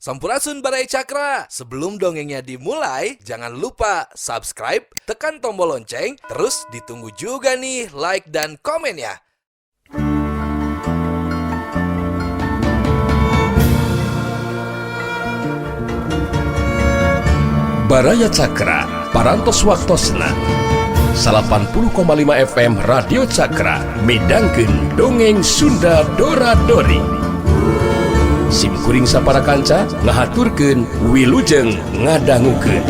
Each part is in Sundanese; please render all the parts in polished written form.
Sampurasun, Baraya Cakra. Sebelum dongengnya dimulai, jangan lupa subscribe, tekan tombol lonceng, terus ditunggu juga nih like dan komennya. Baraya Cakra, Parantos Waktosna 80,5 FM Radio Cakra midangkeun Dongeng Sunda Dora Dori. Sim kuring sapara kanca ngahaturkeun wilujeng ngadangukeun.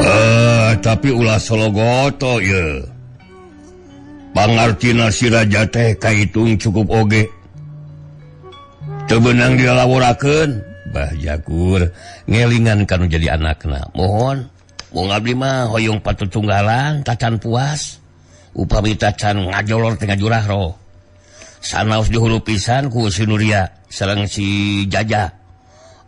Eh, tapi ulah sologoto ye. Pangartina si raja teh kahitung cukup oge. Teu beunang dilaworakeun. Bah Jagur ngelingan kanu jadi anakna. Mohon, mung abdi mah hoyong patutunggalan tacan puas. Upami tacan ngajolor teh ngajurah roh. Sanaos dihulu pisan ku si Nuria sareng si Jaja.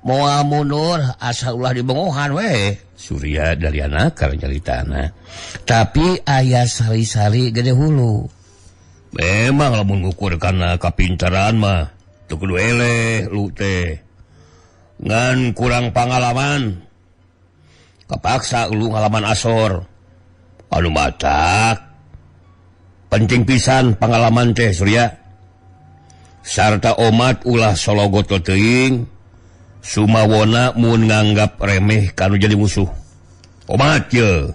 Moal mundur asa ulah dibongohan we. Surya dari anak nyaritana. Tapi aya sari-sari gede hulu. Memang lamun ngukur kana kapintaran mah teu kudu eleh lu teh. Ngan kurang pangalaman. Kapaksa lu ngalaman asor. Anu matak penting pisan pangalaman teh Surya. Sarta omat ulah sologoto teuing. Sumawona mun nganggap remeh kanu jadi musuh. Omat ye.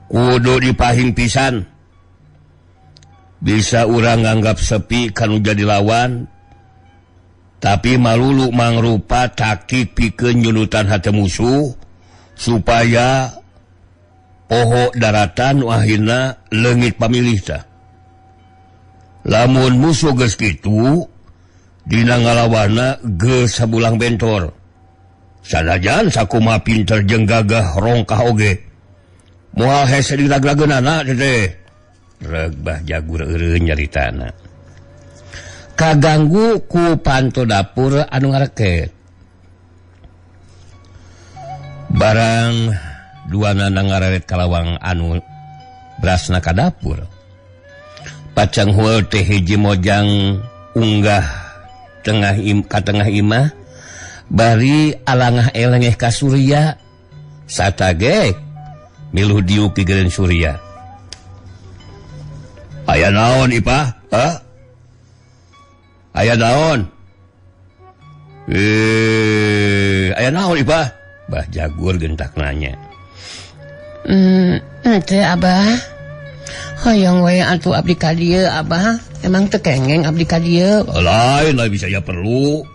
Kudu dipahing pisan. Bisa urang nganggap sepi kanu jadi lawan, tapi malulu mangrupa taktik pikeun nyunutan hate musuh supaya poho daratan nu akhirna leungit pamilih tah. Lamun musuh geus kitu dina ngalawana geus sabulang bentor. Sanajan sakumaha pinter jeung gagah rongkah oge. Moal hese diragrageunana teh. Reg Bah Jagur eureun nyaritana. Kaganggu ku panto dapur anu ngareket. Barang duanana ngareret kalawang anu berasna ka dapur. Pacang hueul teh hiji mojang unggah tengah ka tengah imah bari alangah elengeh ka Surya. Satagek miluh diuk pigeun Surya. Aya naon Ipah? Hah? Aya naon? Aya naon Ipah? Bah Jagur gentak nanya. Teh Abah. Hoyong we atuh abdi ka dieu Abah. Emang teu kengeng abdi ka dieu. Lain lah bisa ya perlu.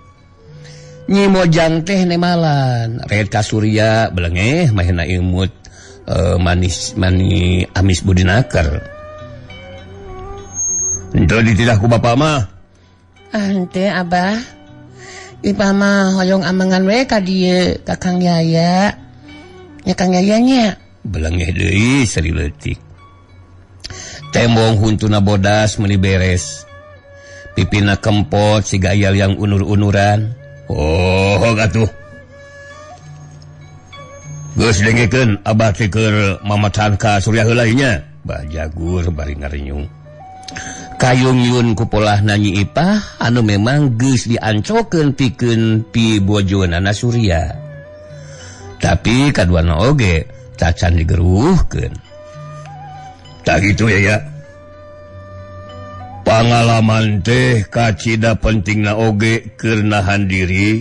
Nyi Mojang teh nemalan. Red ka Surya belengeh mahena imut manis mani amis budinaker. Henteu ditilah ku bapa mah. Henteu Abah. Ipah mah hoyong amangan we ka dieu ka Kang Yaya. Nya Kang Yaya nya. Belengeh deui seri leutik. Tembong huntuna bodas meuni beres. Pipina kempot siga aya yang unur-unuran. Oh, atuh. Geus dengekeun Abah teh keur mamatan ka Surya heula nya. Bah Jagur bari ngarenyung. Kayung yun ku polahna Nyi Ipah anu memang geus diancokeun pikeun pibojonana Surya. Tapi kaduana oge cacan digeruhkeun. Tak gitu ya ya. Pangalaman teh kacida pentingna oge keur nahan diri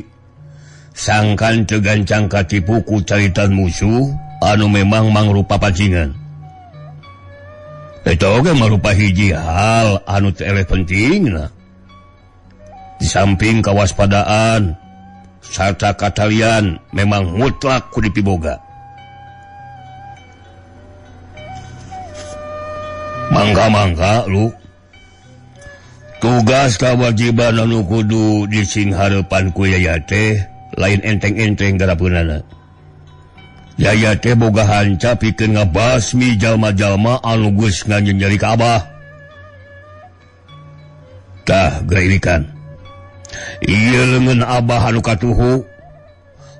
sangkan teu gancang katipu ku caritan musuh anu memang mangrupa pancingan. Eta oge marupa hiji hal anu teu eleh pentingna. Di samping kawaspadaan sarta katalian memang mutlak ku dipiboga. Mangga-mangga lu. Tugas kewajiban anu kudu disinghareupan ku Yaya teh lain enteng-enteng garapeunana. Yaya teh boga hanca pikeun ngabasmi jalma-jalma anu geus nganyenyeri ka Abah. Tah geura irikan. Ieu leungeun Abah anu katuhu.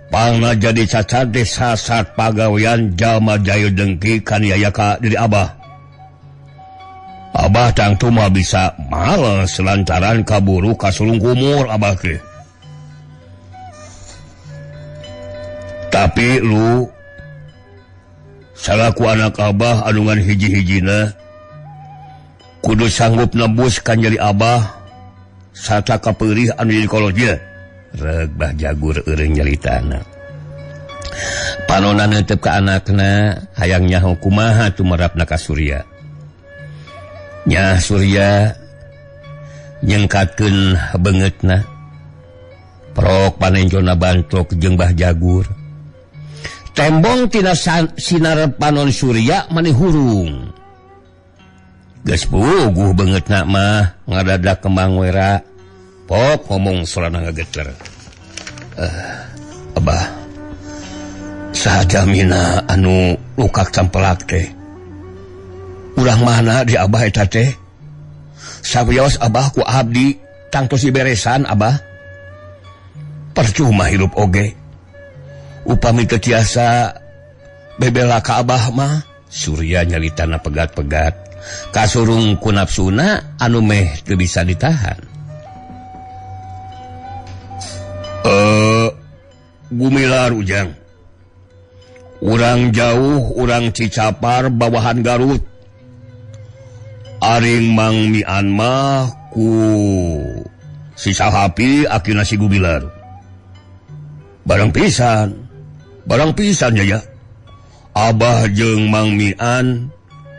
Pangna jadi cacat teh sasat pagawean jalma jayo dengki kaniaya ka diri Abah. Abah tangtu mah bisa males lantaran kaburu kasulung kumur Abah teh. Tapi lu salaku anak Abah anungan hiji-hijina kudu sanggup nebus kanjali Abah sarta kapeurih anu jadi kolotnya. Reg Bah Jagur eureun nyaritana. Panona neuteup ka anakna hayang nyaho kumaha tumerapna ka Surya. Nyah Surya nyengkatkeun beungeutna. Prok panenjona bantok jeung Bah Jagur. Tembong tina sinar panon Surya mani hurung. Geus puguh beungeutna mah ngadadak kembang wera. Pok ngomong sorana ngageter. Abah, sajamina anu lukak campelak teh. Urang mana di Abah eta teh? Sawios Abah ku abdi tangtos diberesan Abah. Percuma hirup oge. Upami teu tiasa bebela ka Abah mah. Surya nyalitana pegat-pegat. Kasurung ku nafsuna anu meh teu bisa ditahan. Gumilar Ujang. Urang jauh, urang Cicapar bawahan Garut. Aring Mang Mian mah ku si Sahapi akina si Gumilar. Barang pisan ya. Abah jeung Mang Mian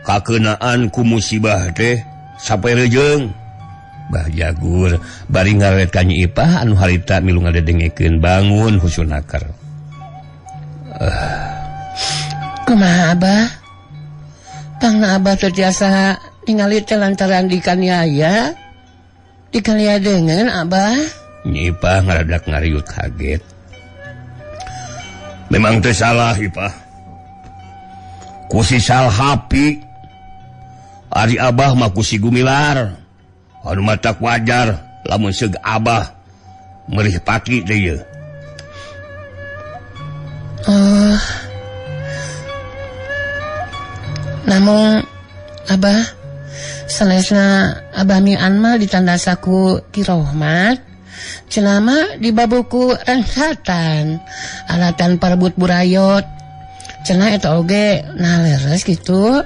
kakenaan ku musibah teh sampai rejeng. Bah Jagur bari ngaret ka Nyi Ipah anu harita milu ngadedengekeun bangun husunaker. Kumaha Abah? Pangna Abah teu tiasa ningali teh lantaran dikaniaya. Dikaniaya deungeun Abah. Nyi Ipah ngaradak ngariut kaget. Memang teu salah Ipah. Ku si Salhapi ari Abah mah ku si Gumilar. Anu matak wajar lamun seug Abah merih pati teh ieu. Oh. Namun Abah sanesna Abah Mian mah ditandasaku Ki Rohmat cenah mah dibabuku renghatan alatan parebut burayot cenah eta oge nah leres kitu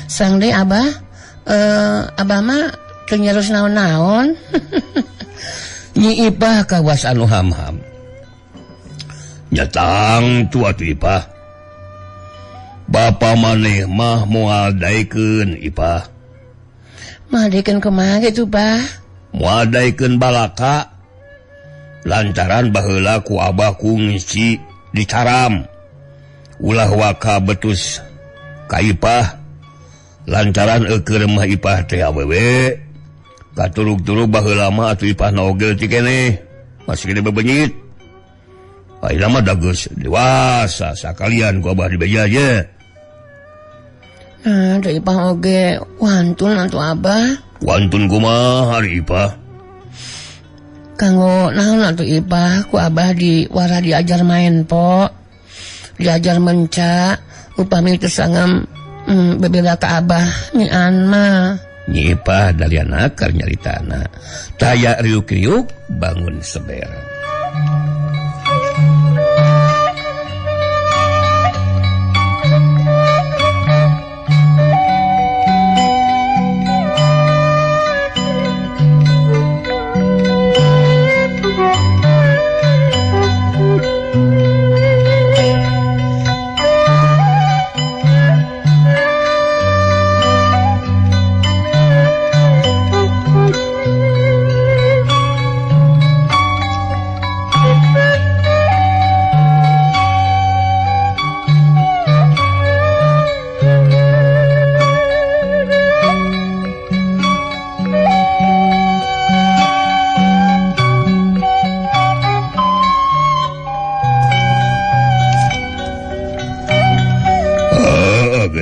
sang deui Abah Abah mah teu nyerus naon-naon. Nyi Ipah kawas anu ham-ham. Nyatang tu atuh Ipah. Bapa maneh mah moal daekeun Ipah. Moal daekeun kumaha kitu Bah? Moal daekeun balaka lantaran baheula ku Abah kungsi dicaram. Ulah waka betus ka Ipah lantaran eukeur mah Ipah teh awewe. Katurug-turug baheula mah atuh Ipah na oge ti keneh. Masih gede bebenyit. Ayeuna mah da geus dewasa sakalian ku Abah dibeja ye. Nah, da Ipah oge wantun atuh Abah. Wantun kumaha ari Ipah? Kanggo naon atuh Ipah ku Abah diwara diajar main po. Diajar menca upami teu sangam bebela ka Abah mian mah. Nyi Ipah dalian akar nyaritana. Taya riuk-riuk bangun seber.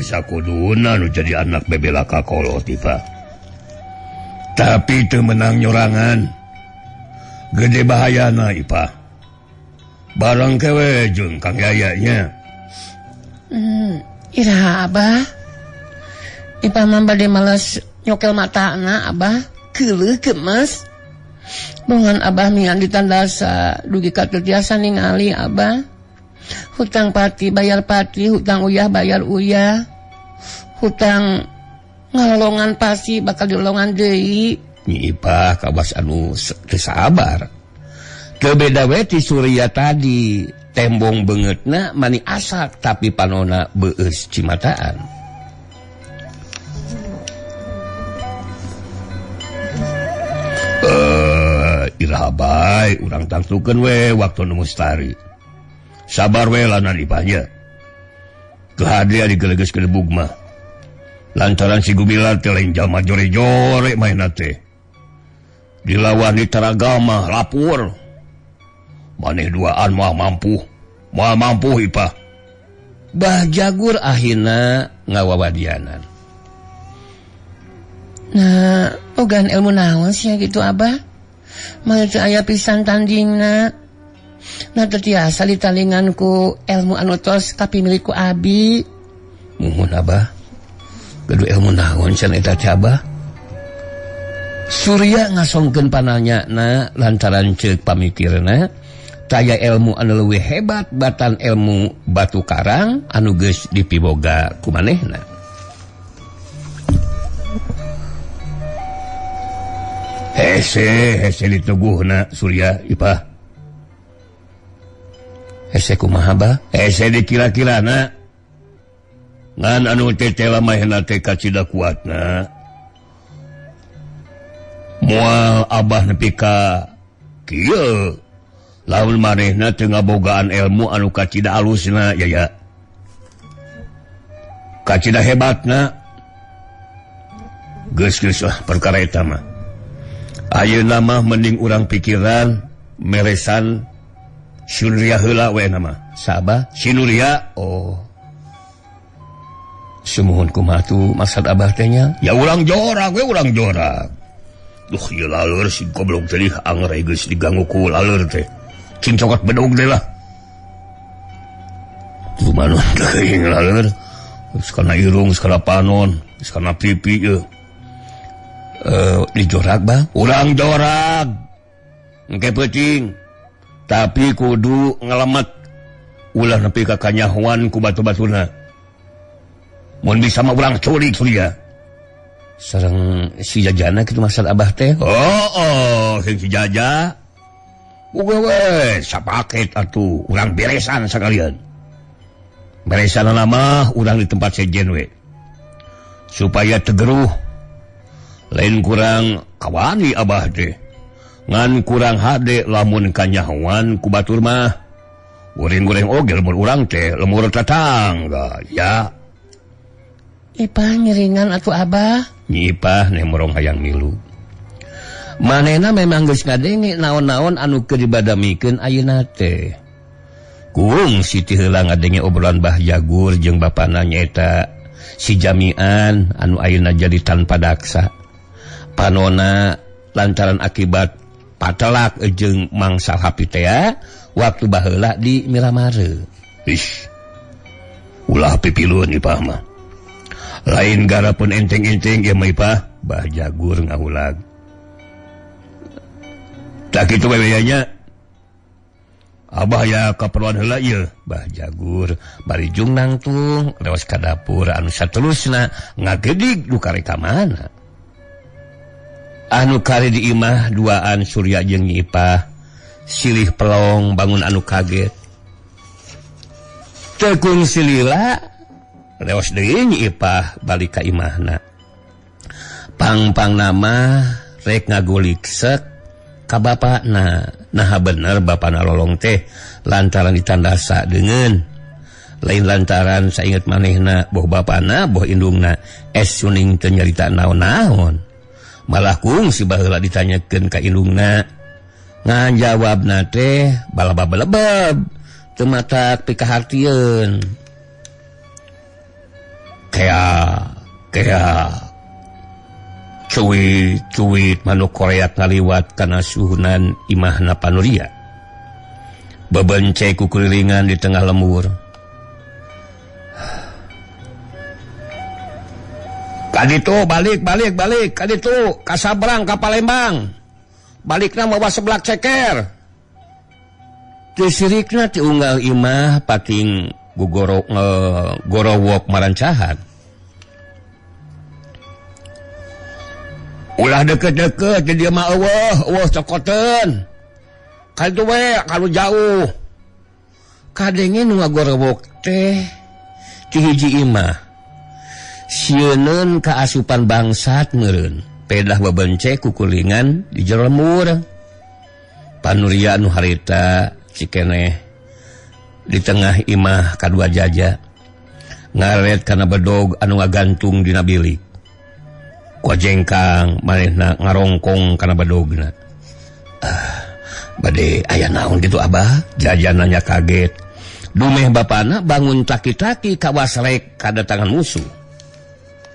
Sakuduna nu jadi anak bebela ka kolot Ipah. Tapi teu menang nyorangan. Gede bahayana Ipah. Barang kewe jeung Kang Yaya nya. Iraha Abah. Ipah mah bade males nyokel matana Abah, keuleuh gemes. Bongan Abah mian ditandasa dugi ka teu tiasa ningali Abah. Hutang pati bayar pati, hutang uyah bayar uyah. Hutang ngalolongan pasti bakal dilolongan deui. Nyi Ipah kawas anu teu sabar. Teu beda we ti Surya tadi, tembong beungeutna mani asak tapi panona beueus cimataan. Iraha bae urang tangtukeun we waktu nu mustari. Sabar we lanan Ipahnya. Kehadia digeleges ke debug mah. Lantaran si Gumilar teh lain jalma jore-jore maenna teh. Dilawan di Taragama lapor. Maneh duaan moal mampu Ipah. Bah Jagur akhirna ngawawadianan. Nah, ogan ilmu naon sia gitu Abah? Mah teu aya pisan tandingna. Nah teu tiasa ditalingan ku ilmu anu tos kapimilik ku abi. Muhun Abah. Gaduh ilmu naon cenah eta teh Abah? Surya ngasongkeun pananyana lantaran ceuk pamikirna taya ilmu anu leuwih hebat batan ilmu batu karang anu geus dipiboga ku manehna. Hese hese diteguhna Surya Ipah. Hese kumaha Bah? Hese dikira-kirana ngan anu teh lamahna teh kacida kuatna. Moal Abah nepi ka kieu lamun manehna teu ngabogaan ilmu anu kacida alusna ya ya. Kacida hebatna. Geus-geus lah perkara eta mah. Ayeuna mah mending urang pikiran meresan Surya heula we nama. Sabah Sinurya. Oh. Sumuhun kumaha tuh maksud Abah teh nya? Ya urang jorak we urang jorak. Duh ieu laleur si goblok teh anger geus diganggu ku laleur teh. Cing cokot bedog teh lah. Kumaha teuing laleur. Geus kana irung, geus kana panon, geus kana pipi ieu. Dijorak Bah? Urang jorak. Engke peuting. Tapi kudu ngelemet. Ulah nepi ka kanyahoan ku batu-batuna. Mun bisa mah urang culik Surya. Sareng si Jajana kitu maksud Abah teh? Oh, sing si Jaja. Uga we sapaket atuh, urang beresan sakalian. Beresan mah urang di tempat sejen we. Supaya tegeruh. Lain kurang kawani Abah teh. Ngan kurang hade lamun kanyahoan ku batur mah. Goreng-goreng oge lemur urang teh, lemur tetangga ya. Ipah ngiringan atuh Abah. Nyi Ipah nemorong hayang milu. Manehna memang geus ngadenge naon-naon anu keur dibadamikeun ayeuna teh. Kuung Siti heula ngadenge obrolan Bah Jagur jeung bapana nyaeta si Jamian anu ayeuna jadi tanpa daksa. Panona lantaran akibat patelak jeung mangsa hapi teh waktu baheula di Miramare. Ish. Ulah pipiluan Ipah mah. Lain gara pun enteng-enteng ya mah Ipah. Bah Jagur ngahulag. Tak kitu we nya. Abah ya kaperluan heula ieu. Bah Jagur bari jung nangtung lewas ka dapur anu saterusna ngagedig du kareka mana. Anu kari di imah duaan Surya jeung Nyi Ipah silih pelong bangun anu kaget. Tekung silila lewas deui Nyi Ipah balik ka imahna. Pang-pang nama rek ngagulik sek ka bapana. Nah bener bapana lolong teh lantaran ditandasa deungeun. Lain lantaran sainget manehna boh bapana boh indungna es suning teu nyarita naon-naon. Malah kung si baheula ditanyakeun ka indungna ngan jawabna teh balabab-balebeb teu matak pikahartieun. Kea kea cuit-cuit manuk koreak ngaliwat kana suhunan imahna Panuria. Bebence kukurilingan di tengah lembur. Kaditu balik balik balik kaditu ka Sabrang ka Palembang. Balikna mawa seblak ceker. Teu sirikna ti unggal imah pating gugorok gorowok marancahan. Ulah deket-deket di dieu mah eueuh, eueuh cokoteun. Kaditu we kalau jauh. Kadenge nu ngagorowok teh ti hiji imah. Sieuneun kaasupan bangsat meureun. Pedah bebence kukulingan di jero lembur. Panuria nu harita cikeneh di tengah imah kadua jaja. Ngaret kana bedog anu ngagantung dina bilik. Kojengkang manehna ngarongkong kana bedogna. Bade aya naon kitu abah? Jaja nanya kaget. Dumeh bapana bangun taki-taki kawas rek kadatangan musuh.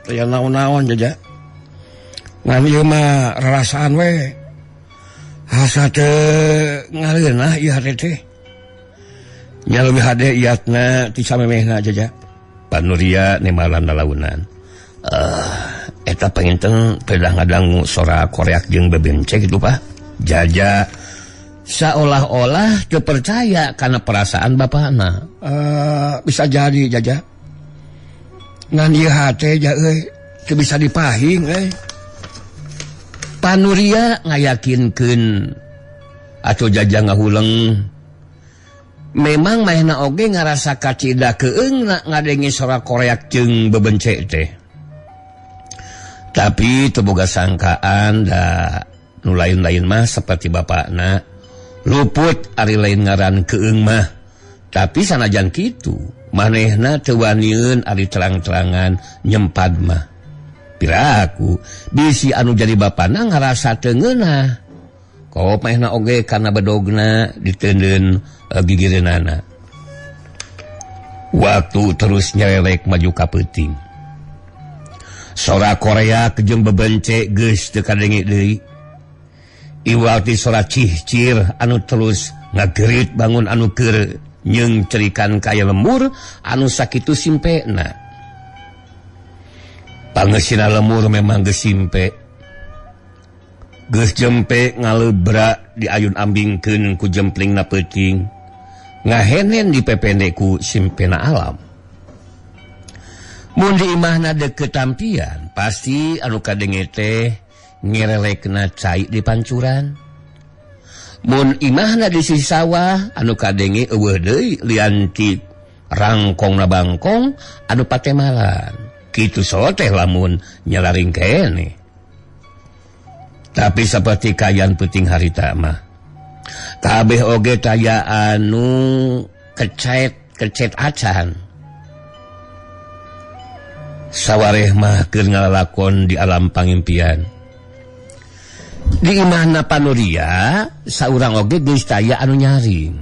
Aya naon-naon jaja. Ngan ieu mah rarasaan we. Asa teu ngaleunah ieu hate teh. Nya leuwih hade iatna ti samemehna jaja. Panuria nemalan lalaunan. Eta panginten pedah ngadangu sora koreak jeung bebence kitu Pak. Jaja seolah-olah teu percaya kana perasaan bapana. Bisa jadi jaja. Ngan ieu hate ja euy teu bisa dipahing euy. Panuria ngayakinkeun atuh jaja ngahuleng. Memang manehna oge ngarasa kacida keung ngadenge sora koreak jeung bebence teh. Tapi teu boga sangkaan da nu lain-lain mah seperti bapakna luput ari lain ngaran keung mah. Tapi sanajan kitu manehna teu waniun ari terang-terangan nyempad mah. Piraku bisi anu jadi bapana ngarasa teu ngeunah. Kop manehna oge kana bedogna diteundeun gigireunana. Waktu terus nyelelek maju ka peuting. Sora koreak jeung bebence geus teu kadenge deui. Iwal ti sora cihcir anu terus ngagerit bangun anu keur nyeung cerikan kaya lemur anu sakitu simpena. Pangeusina lemur memang geus simpe. Geus jempe ngalebra diayun ambingkeun ku jemplingna peuting. Ngahenen dipepende ku simpena alam. Mun di imahna deukeut tampian, pasti anu kadenge teh ngerelekna cai di pancuran. Mun imahna di sisi sawah, anu kadenge eueuh deui lian ti rangkongna bangkong anu patemalan. Kitu soteh lamun nyalaring keneh. Tapi seperti kayan peuting harita mah. Kabeh oge taya anu kecet acan. Sawareh mah keur ngalalakon di alam pangimpian. Di imahna Panuria saurang oge geus taya anu nyaring.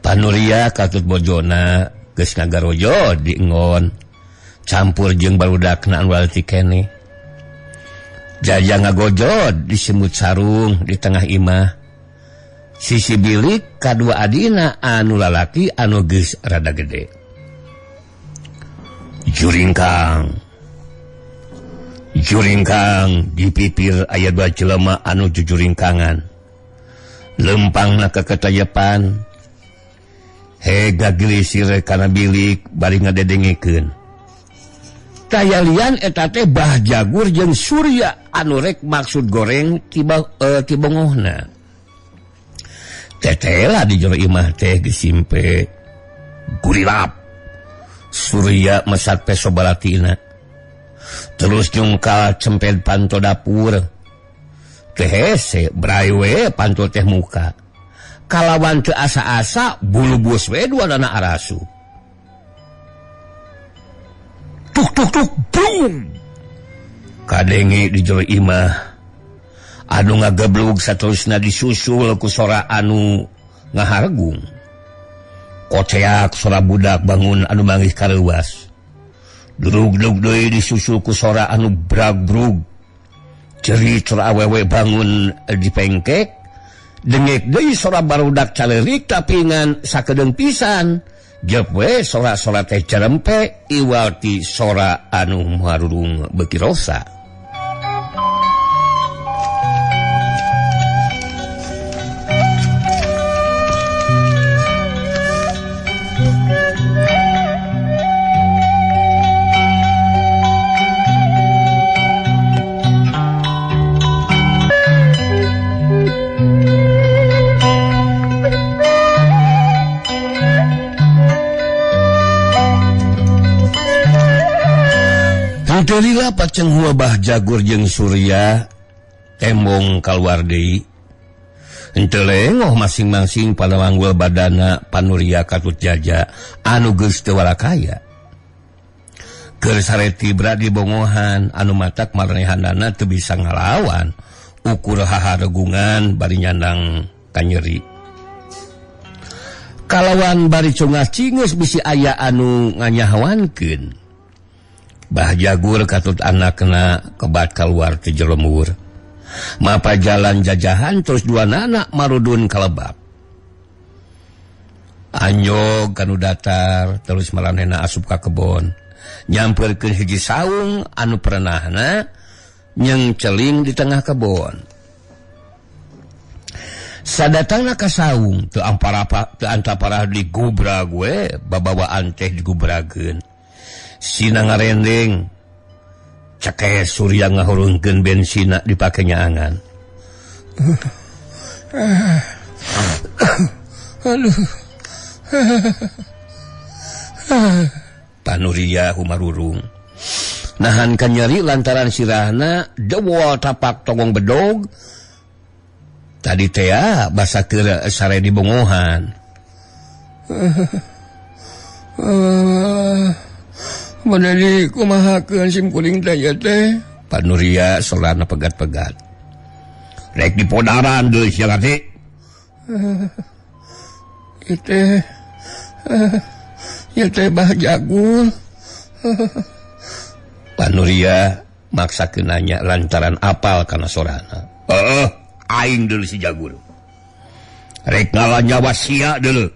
Panuria katut bojona geus ngagarojo di engon campur jeung barudakna anu laletik keneh. Jaja ngagojod disemut sarung di tengah imah. Sisi bilik kadua adina anu lalaki anu geus rada gede. Juringkang. Juringkang di pipir aya dua jelema anu jujuringkangan. Lempangna keketayepan. Hega gelisir kana bilik bari ngadedengekeun. Taya lian eta teh Bah Jagur jeung Surya anu rek maksud goreng tiba tibongohna. Tetela di jero imah teh gesimpe gurilap. Surya mesat peso balatina. Terus nyungkal cempet panto dapur. Teh hese bray we panto teh muka. Kalawan teu asa-asa bulubus we duanana arasu. Tuk tuk tuk boom. Kadenge di jero imah anu ngageblug saterusna disusul ku sora anu ngahargung. Koceak sora budak bangun anu manggih kareuwas. Durug-durug deui disusul ku sora anu brag-brug. Jerit sora awewe bangun dipengkek Dengek deui sora barudak calerik tapi ngan sakedeung pisan. Jep we sora-sora teh cerempe iwal ti sora anu marurung beuki rosa. Alhamdulillah paceng Bah Jagur jeung Surya tembong kaluar deui. Henteu lengoh masing-masing pada manggul badana Panuria katut jaja anu geus teu warakaya. Keur sareti bra di bongohan anu matak marenehanana teu bisa ngalawan ukur haharegungan bari nyandang kanyeri. Kalawan bari cungah cingeus bisi aya anu nganyahawankeun. Bah Jagur katut anakna kebat keluar ti jero lemur. Mapa jalan jajahan terus dua nana marudun kalebak. Anjog kanu datar terus maranehna asup ka kebon. Nyamperkeun hiji saung anu pernahna nyengceling di tengah kebon. Sadatangna ka saung teu amparapa teu antaparah digubrag we babawaan teh digubrageun. Sina ngarendeng cekeh Surya ngahurungkeun bensina dipake nyaangan. Aduh. Panuria humarurung. Nahan kanyeri lantaran sirahna dewol tapak tongong bedog. Tadi tea basa keur sare di bongohan. Mana di kumahakeun sim kuring teh ieu teh? Panuria sorana pegat-pegat. Rek dipodaran deui sia teh. Ieu teh ieu teh Bah Jagur. Panuria maksakeun nanya lantaran apal kana sorana. Heeh, aing deui si Jagur. Rek ngala nyawa sia deui.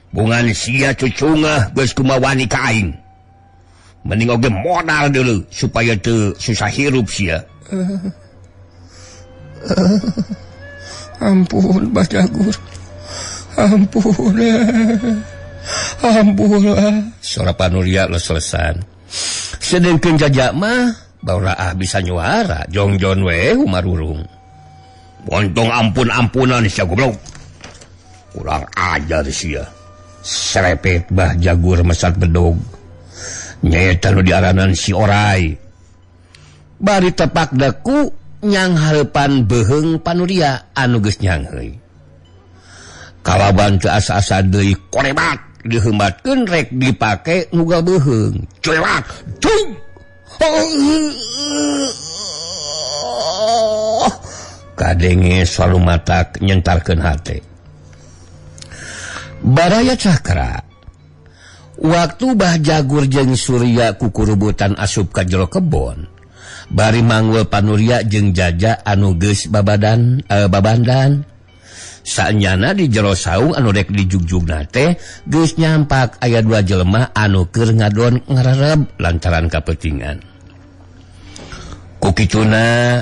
Bungan sia cucungah geus kumawani ka aing. Mending oge modal dulu supaya teu susah hirup sia. Ampun Bah Jagur. Ampun. Ampun. Sora Panuria les-lesan. Sedengkeun jajak mah bauraah bisa nyuara jongjon we humarurung. Bontong ampun-ampunan sia goblok. Kurang ajar sia. Serepet Bah Jagur mesat bedog. Nyaeta nu diaranan si Orai. Bari tepak deku nyang hareupan beuheung Panuria anu geus nyangheui. Kalaban teu asa-asa deui korebat dihembatkeun rek dipake nugal beuheung. Cuewak, dung. Kadenge selalu matak nyentarkeun hate. Baraya Cakra. Waktu Bah Jagur jeung Surya kukurubutan asup ka jero kebon, bari manggul Panuria jeung Jaja anu geus babadan babandan. Saenyana di jero saung anu rek dijugjugna teh geus nyampak aya dua jelema anu keur ngadon ngarereb lantaran kapetingan. Ku kicuna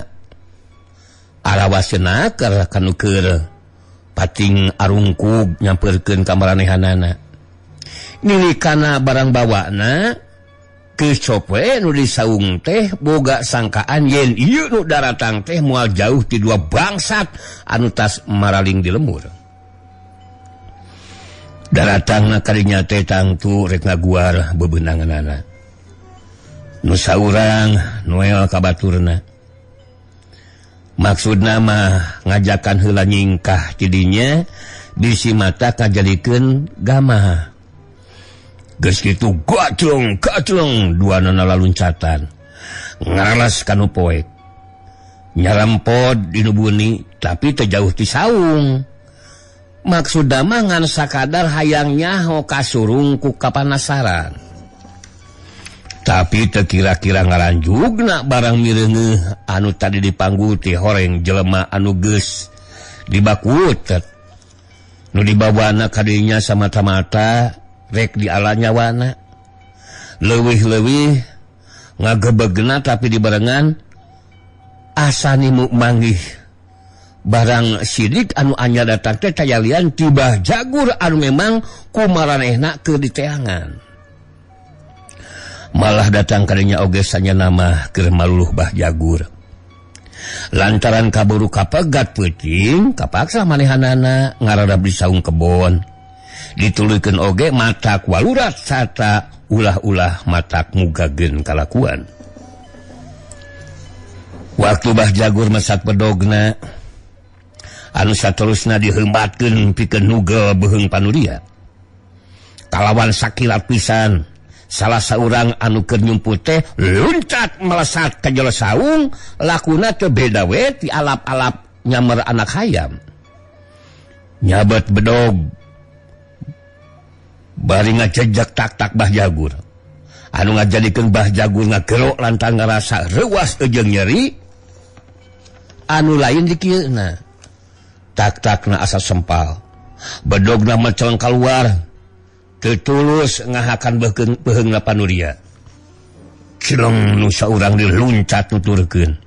arawasna keur kanu keur pating arungkug nyamperkeun ka maranehanana. Nilikana barang bawana geus we nu di saung teh boga sangkaan yen ieu nu daratang teh moal jauh ti dua bangsat anu tas maraling di lemur. Daratangna kadinya teh tangtu rek ngaguar bebenanganana. Nu saurang Noel ka baturna. Maksudna mah ngajakan heula nyingkah tidinya bisi mata kajadikeun gamah. Geus kitu gaclong gaclong dua nana laluncatan ngaralas kanu poek nyarampod di nu buni tapi teu jauh ti saung. Maksudna mah ngan sakadar hayang nyaho kasurung ku kapanasaran. Tapi teu kira-kira ngaranjugna barang mireungeuh anu tadi dipanggul ti horeng jelema anu geus Dibakutet nu dibawana kadinya samata-mata rek diala nyawana. Leuwih-leuwih ngagebegna tapi dibarengan asani mu manggih barang sidik anu anyar datang teh kayalian tibah Jagur anu memang kumaranehna keur diteangan. Malah datang kadinya oge sanyana mah keur maluluh Bah Jagur. Lantaran kaburu kapegat peuting kapaksa manehanana ngaradab di saung kebon. Dituluykeun oge matak walurat sarta ulah-ulah matak mugageun kalakuan. Waktu Bah Jagur mesat bedogna anu saterusna diheumbatkeun pikeun nugel beuheung panuria. Kalawan sakilat pisan salah saurang anu keur nyumput teh luncat melesat ka jero saung, lakuna teu beda we ti alap-alap nyamer anak hayam. Nyabet bedog bari ngajejak tak-tak Bah Jagur. Anu ngajadikeun Bah Jagur ngagerok lantaran ngarasa reuas jeung nyeri anu lain dikieuna. Tak-takna asa sempal. Bedogna meceleng kaluar. Teu tulus ngahakan beuheungna panuria. Cileng nu saurang diluncat nuturkeun.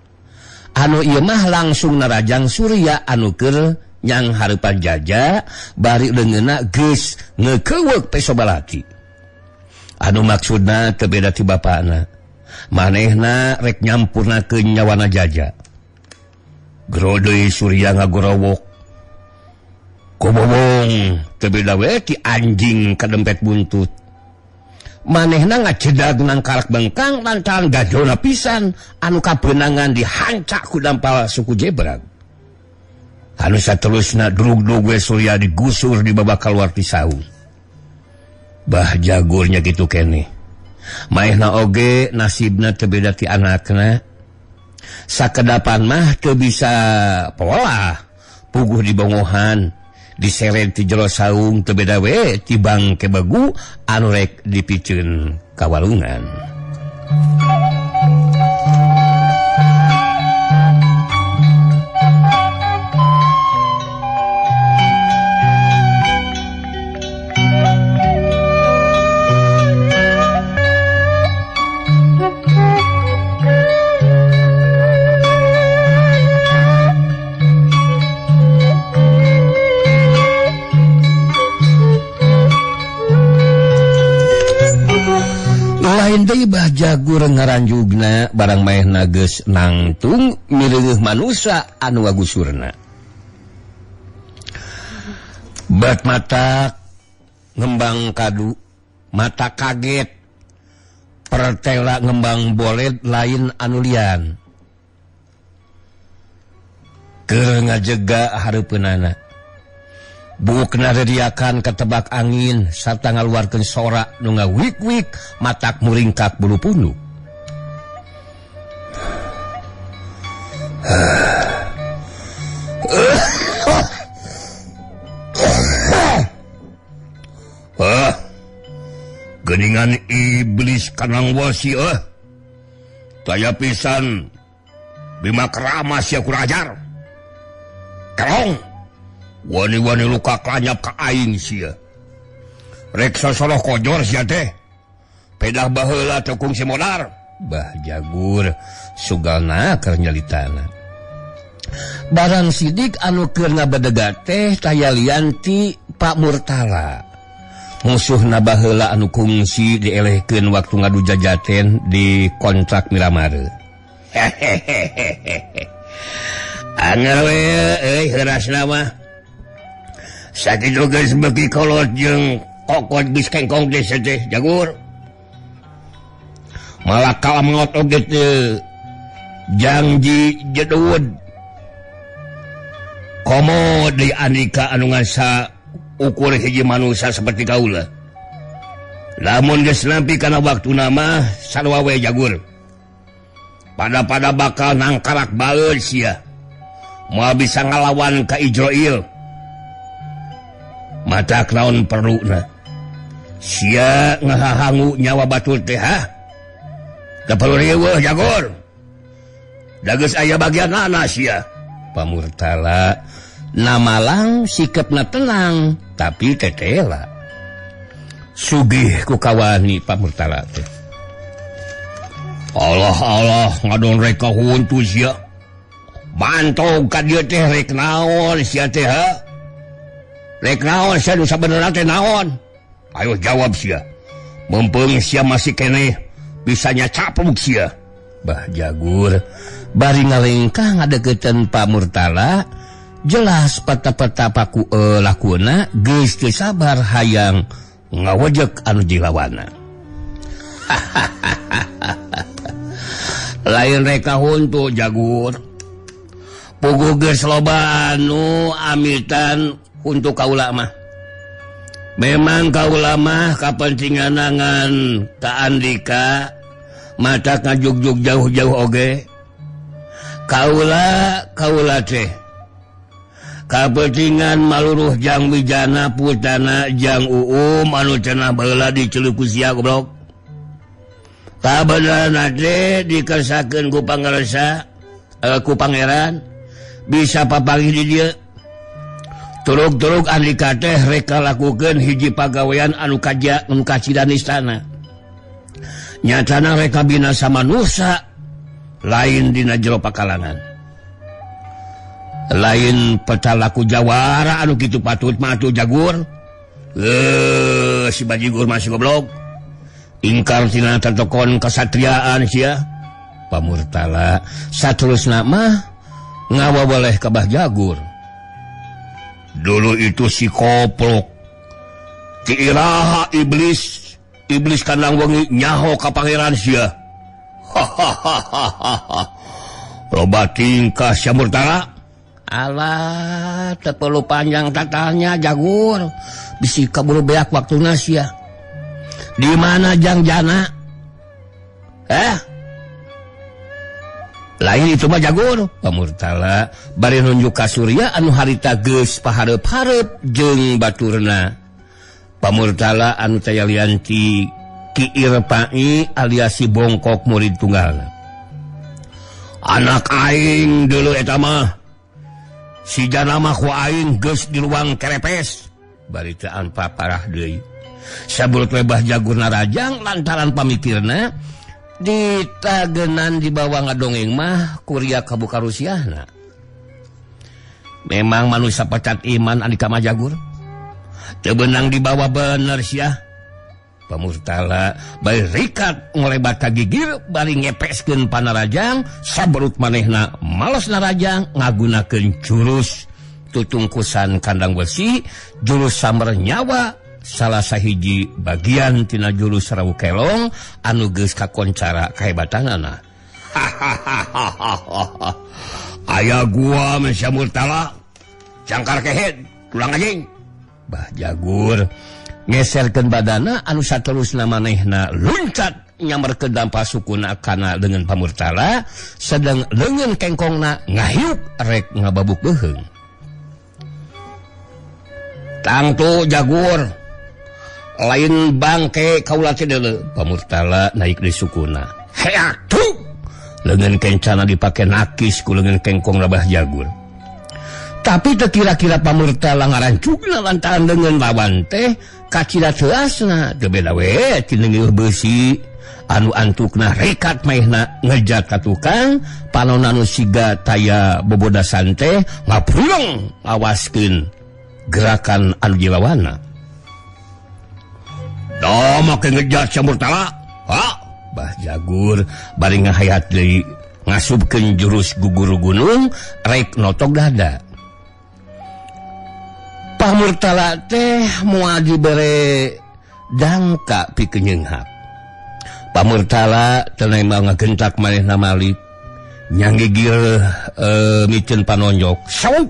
Anu ieu mah langsung narajang Surya anu keur nyang hareupan jaja bari leungeunna geus ngeukeweuk peso balati. Anu maksudna teu beda ti bapana. Manehna rek nyampurnakeun nyawana jaja. Grodeuy Surya ngagorowok. Kobobong teu beda we ti anjing kadempet buntut. Manehna ngacedag nangkarak bengkang lantaran gajona pisan anu kabeunangan dihancak ku dampal suku jebrag. Anu saterusna drug-drug we Surya digusur dibawa kaluar ti saung. Bah Jagurnya kitu keneh. Manehna oge nasibna teu beda ti anakna. Sakedapan mah teu bisa polah, puguh dibongohan. Diseret ti jero saung teu beda we ti bangke begu anu rek dipiceun ka walungan. Lain deui Bah Jagur ngaranjugna barang maehna geus nangtung mireungeuh manusa anu ngagusurna. Bat mata ngembang kadu, mata kaget, pertela ngembang boled lain anu lian. Keur ngajega hareupeunana. Bukna reriakan ketebak angin sarta ngaluarkeun sorak nu ngawik-wik matak muringkak bulu punduk. Geningan iblis kanang wasi Taya pisan Bima keramas ya kurang ajar. Kerong wani-wani luka klanyap ka aing sia. Rek sosoroh kojor sia teh. Pedah baheula teu kungsi modar. Bah Jagur sugalna keur nyalitana. Barang sidik anu keur ngabedega teh taya lian ti Pak Murtala. Musuhna baheula anu kungsi dielehkeun waktu ngadu jajaten di kontrak Miramare. Hehehehe. Anger we euy heurasna mah. Sakitu geus beuki kolot jeung kokot geus kengkong desa teh Jagur. Malah kalamngot oge teu janji jedud. Komo deui Andika anu ngasa ukur hiji manusia seperti kaula. Lamun geus nampi kana waktuna mah sarua we Jagur. Pada-pada bakal nangkarak baeud sia. Moal bisa ngalawan ka Ijroil. Mata naon perluna. Sia ngahahangu nyawa batur teh ha. Da perlu riweuh Jagur. Da geus aya bagianana sia. Pamurtala Namalang sikapna tenang tapi tetela. Sugih ku kawani Pak Murtala teh. Allah Allah ngadon rek kahuntu sia. Mantog ka dieu teh rek naon sia teh ha? Rek naon sia nu sabenerna teh naon? Ayo jawab sia. Mumpung sia masih keneh bisa nyacapuk sia. Bah Jagur bari ngalengkah ngadeukeutan Pak Murtala jelas peta-peta paku lakuna geus teu sabar hayang ngawejek anu jilawana. Lain rek kahuntu Jagur. Puguh geus loba anu amitan untuk kaula mah. Memang kaula mah kapentingan ngan ka Andika mata ngajugjug jauh-jauh oge. Kaula kaula teh kapentingan maluruh jang Wijana putana jang Uum anu cenah baheula dicelup ku sia goblok. Kabenerna teh dikersakeun ku pangersa ku pangeran bisa papanggih di dieu. Turug-turug Andika teh rek kalakukeun hiji pagawean anu kaja anu kacidan istana. Nyatana rek binasa manusa lain dina jero pakalangan. Lain peta laku jawara anu kitu patut mah atuh Jagur. Si bajigur masih goblok. Ingkar tina tetokon kasatriaan sia. Pamurtala saterusna mah ngawaboleh ka Bah Jagur. Dulu itu si koplok ti iraha iblis iblis kandang wengi nyaho ka pangeran sia. Hahaha. Loba tingkah sia Murtala. Alah, teu perlu panjang tatanya Jagur. Bisi kaburu beak waktuna sia. Di mana Jang Jana? Lain itu mah Jagur. Pamurtala bari nunjuk ka Surya anu harita geus pahareup-hareup jeung baturna. Pamurtala anu taya lianti Ki Irpai alias si Bongkok murid tunggalna. Anak aing dulu eta mah. Si Jana mah ku aing geus di ruang kerepes. Bari teu anpa parah deui. Sabulut we Bah Jagur narajang lantaran pamikirna ditagenan di bawah ngadongeng mah kuria kabuka rusiahna. Memang manusia pecat iman Andika mah Jagur. Teu beunang dibawa bener sia. Pamurtala bari rikat ngolebat ka gigir bari ngepeskeun panarajang saberut manehna malas narajang ngagunakeun jurus tutungkusan kandang besi jurus samber nyawa salah sahiji bagian tina jurus Rawu Kelong anu geus kakoncara kahebatanana. Hahaha. Aya gua Mesya Murtala cangkar kehed tulang anjing. Bah Jagur ngeserkeun badana anu saterusna manehna luncat nyamberkeun dampa sukuna kana dengan Pamurtala sedang leungeun kengkongna ngahiuk rek ngababuk beuheung. Tangtu Jagur lain bangke kaula teh deuleu. Pamurtala naik di sukuna. Heak tuh leungeun kencana dipake nakis ku leungeun kengkong Bah Jagur. Tapi teu kira-kira Pamurtala ngarancugna lantaran leungeun lawan teh kacida teuasna teu beda we ti leungeuh beusi anu antukna rekat maehna ngejat ka tukang panonna nu siga taya bobodasan teh ngabrung ngawaskeun gerakan anu jilawana. Da make ngejat sia Murtala. Ha? Bah Jagur bari ngahayat deui ngasupkeun jurus gugur gunung rek notok dada. Pamurtala teh moal dibere dangka pikeun nyeunghap. Pamurtala teu nembang ngagentak manehna malik nyanggigir miceun panonjok. Sauk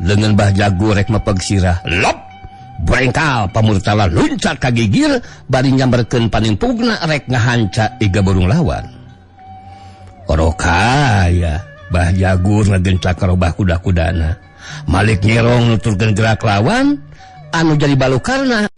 leungeun Bah Jagur rek mepeg sirah. Lop brengkal Pamurtala luncat ka gigir bari nyamberkeun panimpugna rek ngahanca iga burung lawan. Orokaya Bah Jagur ngagencak karobah kuda-kudana. Malik nyerong nuturkeun gerak lawan anu jadi balukarna.